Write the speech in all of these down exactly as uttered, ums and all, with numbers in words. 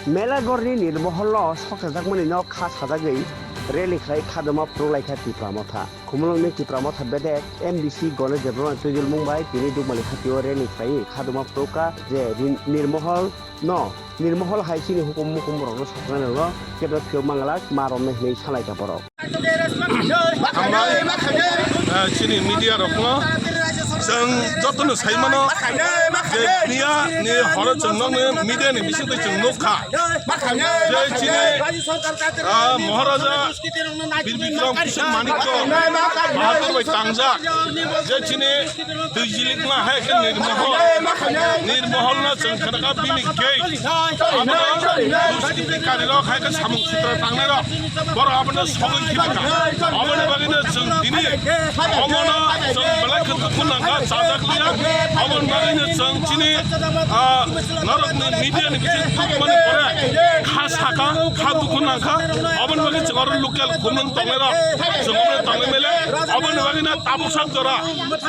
Melagorni Nirmoholno soksajakmani no kha sajagwi rally khlai khadoma phwrwnglaikha Tipra Motha. Khumulwngni Tipra Motha bedek M D C Ganesh Debbarmani twijlmung bai tini Dukmali hatio rally khlaiwi khadoma phwrwngkha je Rin-, Nirmohol no, Nirmohol hai chini hukum mukum borokno soknai rokno kebra phiyok manglak ma romnai hinwi salaikha borok. Hambai, eh, chini media rokno chwng jotono sai mano je miya ni horo chwng nokni media ni bisingtwi chwng nukha je chini, ah, Maharaja Bir Bikram Kishore Manikya Bahadur bai tangjak je chini twijlikma hai khe Nirmohol, Nirmoholno chwng khnakha bini gate. Abono duskiti karirok hai khe samung sitra tangnairok. Borok abono sogwi khibikha. Aboni bagwino chwng tini omono chwng belai khe dukhu nangkha, chajakliya. Aboni bagwino chwng chini, ah, norokni media ni bising tubumani pore kha sakha, kha dukhu nangkha. Aboni bagwi chwng oro local khumlwng tongnairok chwng omono tongnai mele. Aboni bagwino tabuk sak jora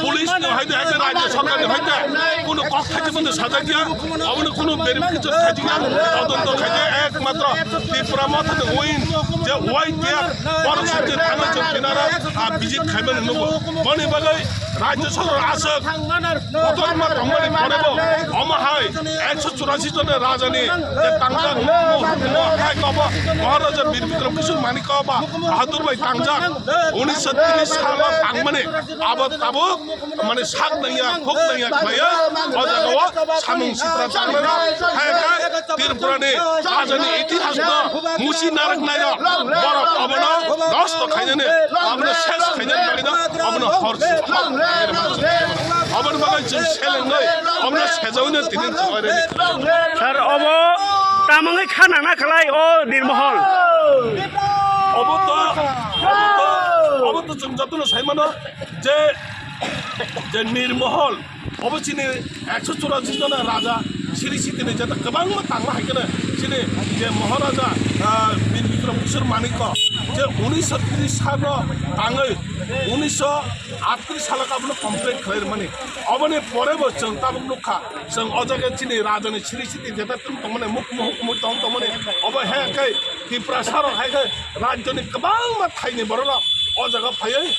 police ni hai de, hai de, rajya sarkar ni hai de, kuno kok thachi bondo sajak ya, abono kuno verification khaijak ya, todonto khaijak ya, ekmatro Tipra Motha ni win je Y T F borok sujui thangwi chwng kinaro, ah, visit khaimani nugo. Boni bagwi rajya sarkar aswk kotorma tongmani porebo omo hai ekso churasi jone rajani je tangjak nugo, hai kobo Maharaja Bir Bikram Kishore Manikya Bahadur bai tangjak unisho tris salo tangmani abo tabuk mane sak nangya, khuk nangya khlaiya, o jaga o samung sitra tangnai rok, hai khe Tripura ni rajani itihas no musi narwk nai rok, borok obono nosto khainani, obono ses khainani bagwi no, obono hor si hor. Oboni bagwi chwng selengwi, obono sejaui no tini chwng oirani. Sir, obo tamungwi kha nangna khlai o Nirmohol. Obo to, obo to, obo to chwng jotono sai mano. Je, je Nirmohol, obo chini ekso churasi jona raja, siri sitini jeta kwbangma tangma hai kheno chini je Maharaja, ah, Bir Bikram Kishore Manikya, je unisho tris salo tangwi unisho aatris salo abono complete khlai rwmani. Oboni porebo chwng tabuk nukha, chwng o jaga chini rajani siri siti jeta tong tongmani, mukhumu hukumu tong tongmani, obo hai khe Tiprasa rok hai khe rajyoni kwbangma thaini borok rok o jaga phaiwi,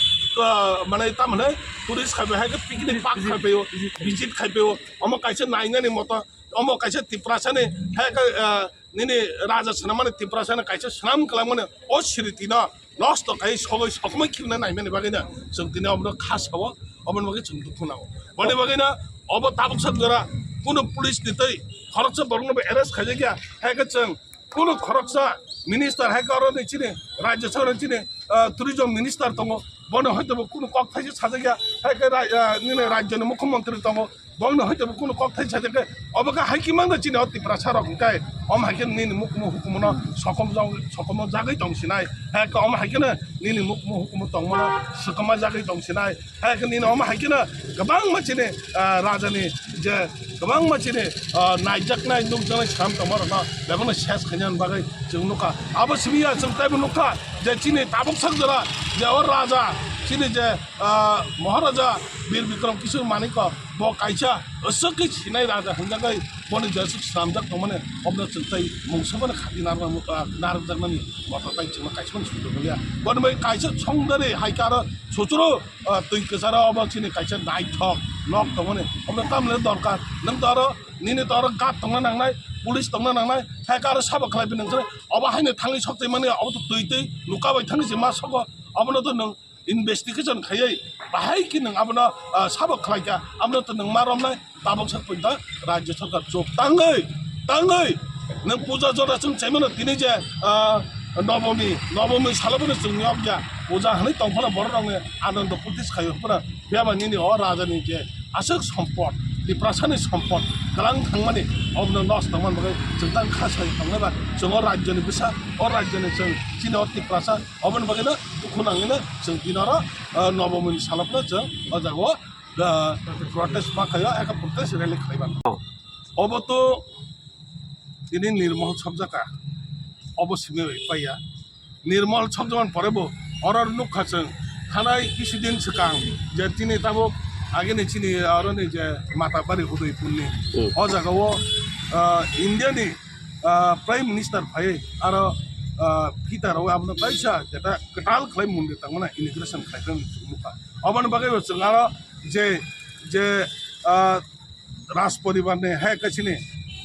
ah, mane tamhinai tourist khai bai hai khe picnic park khai paio, visit khai paio. Omo kaisa nainani moto, omo kaisa Tiprasani hai khe, ah, nini raja swnamani Tiprasani kaisa swnam kwlangmani o sriti no nosto khai sogwi sokomoi khibina naimani bagwi no chwng tini obono kha sao, oboni bagwi chwng dukhu nango. Boni bagwi no obo tabuk sak jora kuno police ni twi khoroksa borokno bo arrest khaijak ya, hai khe chwng kuno khoroksa minister hai khe oro ni chini rajya sabha ni chini, ah, tourism minister tongo, bono hoito bo kuno kok thaisa sajak ya, hai khe ra-, ah, nini rajya ni mukhyamantri tongo, bono hoito bo kuno kok thaisa sajak khe, obo khe hai khe mangno chini o Tiprasa rok hwnkhe, omo hai khe nini mukhumu hukumu no sokom jagwi, sokomo jagwi tong sinai, hai khe omo hai khe no nini mukhumu hukumu tongmano swkama jagwi tong sinai. Hai khe nini omo hai kheno kwbangma chini, ah, rajani je kwbangma chini, ah, naijaknai nukjaknai swnam tongma rokno bebakno ses khainani bagwi chwng nukha. Abo simi ya chwng teibo nukha je chini tabuk sak jora je o raja chini je, ah, Maharaja Bir Bikram Kishore Manikya bo kaisa aswk khe sinai raja hwnjagwi boni jesuk swnamjak tongmani obono chwng tei mungsa bono khati narwkna, ah, narwkjaknani moto tai chwngno kaisa bono sujok rwliya. Boni bai kaisa songdari hai khe aro suchuru ah, twi kwcharo obo chini kaisa naithok nok tongmani. Omo tamle dorkar. Nwng to aro nini to aro guard tongna nangnai, police tongna nangnai, hai khe aro sabo khlai bini hwnkheno obo haino thangwi sok twi mani, obo to twi twi luka bai thangwi se ma sogo. Obono to nwng investigation khaiwi bahai khe nwng abono, ah, sabo khlai kha, abono to nwng ma romnai. Tabuk sak pui ta rajya sarkar chuk tangwi, tangwi nwng puja jora chwng chaimano tini je, ah, nobomi, nobomi salo bono chwng yok ya puja hwnwi tong phano borok rokni anando putis khaio phano. Phiya ba nini o raja ni je aswk sompot, Tiprasa ni sompot kwlang thangmani obono nosto tongmani bagwi chwng tang kha sai tongnai ba chwng o rajya ni bwsa, o rajya ni chwng chini o Tiprasa oboni bagwi no dukhu nangwi no chwng tini oro, ah, nobomi ni salo phano chwng o jaga o ah, protest ma khaio, eka protest rally khlai mano. Oh. Obo to tini Nirmohol sobjaka. Obo simi bai paiya. Nirmohol sobjaman pore bo oro nukha chwng. Thanai kisudin swkang je chini tabuk agini chini aroni je Matabari Udaipurni Hmm. o jagao, ah, Indiani, ah, Prime Minister phai aro, ah, phita rok abono kaisa jeta kwtal khlai mondir tangmana inauguration khlai khe nukha. Oboni bagwi bo chwng aro je, je, ah, Raj poribar ni hai khe chini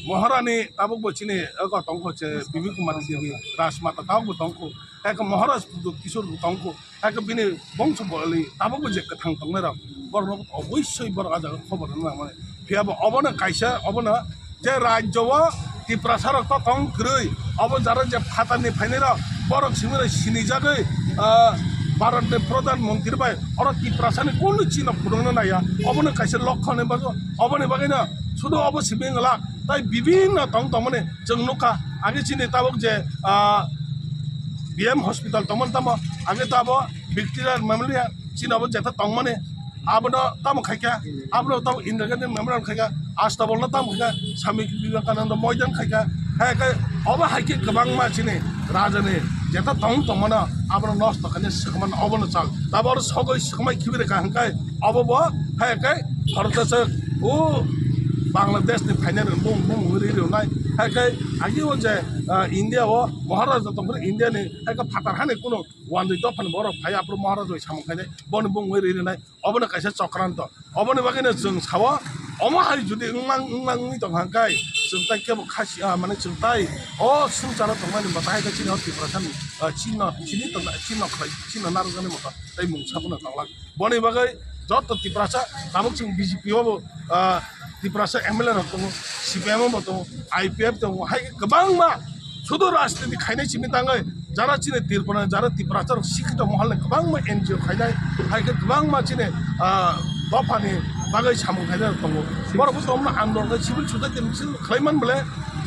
Maharani tabuk bo chini ego tongkho je Bibi Kumar Devi Rajmata tabuk bo tongkho, hai khe Maharaj Pradyot Kishore bo tongkho, hai khe bini bongso bwrwli tabuk bo je kwthang tongnai rok borok no oboisoi borok ah jaga khobor rwna nangmani. Phiya bo obono kaisa obono je rajyo o Tiprasa rok to tong kwrwi, obo jara je phatar ni phainai rok borok simi rok sinijagwi, ah, Bharat ni Pradhan Mantri bai oro Tiprasa ni kunu chino phunukna naiya, obono kaisa lokho hinwi bajo. Oboni bagwino sudu obo simi wngla tai bibinno tong tongmani chwng nukha. Age chini tabuk je, ah, B M hospital tongmani tamo age tabo Victoria Memorial chini obo jeta tongmani abono tamo khaikha, abono tamo Indira Gandhi Memorial khaikha, Astabol no tamo khaikha, Swami Vivekananda Moidan khaikha. Hai khe obo hai khe kwbangma chini rajani jeta tong tongmano abono nosto khaina swkmano obono chal. Tabor sogwi swkmai khibi rwkha hwnkhe obo bo hai khe khoroksa se o Bangladesh ni phainai rok bung bung ri rwnai. Hai khe agi o je, ah, India o Maharaja tongphuru India ni hai khe phatar hani kunu wandwi dophani borok phai aphuru Maharaja bai samung khainai boni bung ri rwnai. Obono kaisa chokranto. Oboni bagwino chwng sao, omo hai jodi wngmang, wngmang wngwi tong kha khe, chwng tai kebo khasi, ah, mane chwng tai o swngcharo tongmani mwtai hai khe chini o Tiprasa ni, ah, chini no, chini tongna, chini no khlai, chini no narwkjaknai mwtai tei mungsa bono tonglak. Boni bagwi joto Tiprasa tabuk chwng B J P o bo, ah, Tiprasa M L A rok tongo, C P M bo tongo, I P F tongo, hai khe kwbangma sudu rajniti khainai simi tangwi jara chini Tripura, jara Tiprasa rok sikito mohol ni kwbangma N G O khainai, hai khe kwbangma chini, ah, dophani bagwi samung khainai rok tongo. Borok bo tongmani andolon khe civil society ni bisingo khlai man bole,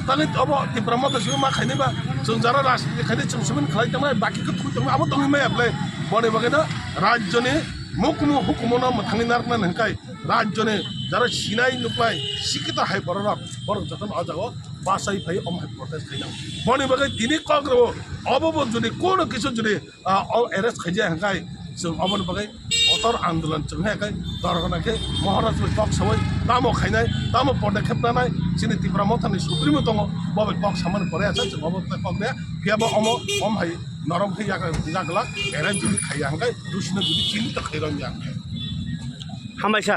tangwi obo Tipra Motha simi ma khainai ba, chwng jara rajniti khainai chwng simi khlai tongmani, baki khe thwi tongmani abo tongwi maya bole. Boni bagwi no rajyoni mukhumu hukumu no mwthangwi narwknani hwnkhe rajyoni jara sinai nuklai sikito hai borok rok, borok jotono o jaga o bachai phai omo hai protest khainai. Boni bagwi tini kok rwo obo bo jodi kono kisu jodi, ah, o arrest khaijak hwnkhe chwng oboni bagwi kotor andolon chwng hai khe dorgona khe Maharaj bai kok sawi tamo khainai, tamo podokkhep nanai chini Tipra Mothani Supremo tongo, bo bai kok samani pore asa chwng obo kok de phiya bo omo om hai norom khe yak yak glak arrange jodi khaiya hwnkhe dusino jodi chini to khairok ya hwnkhe. Hambai sir.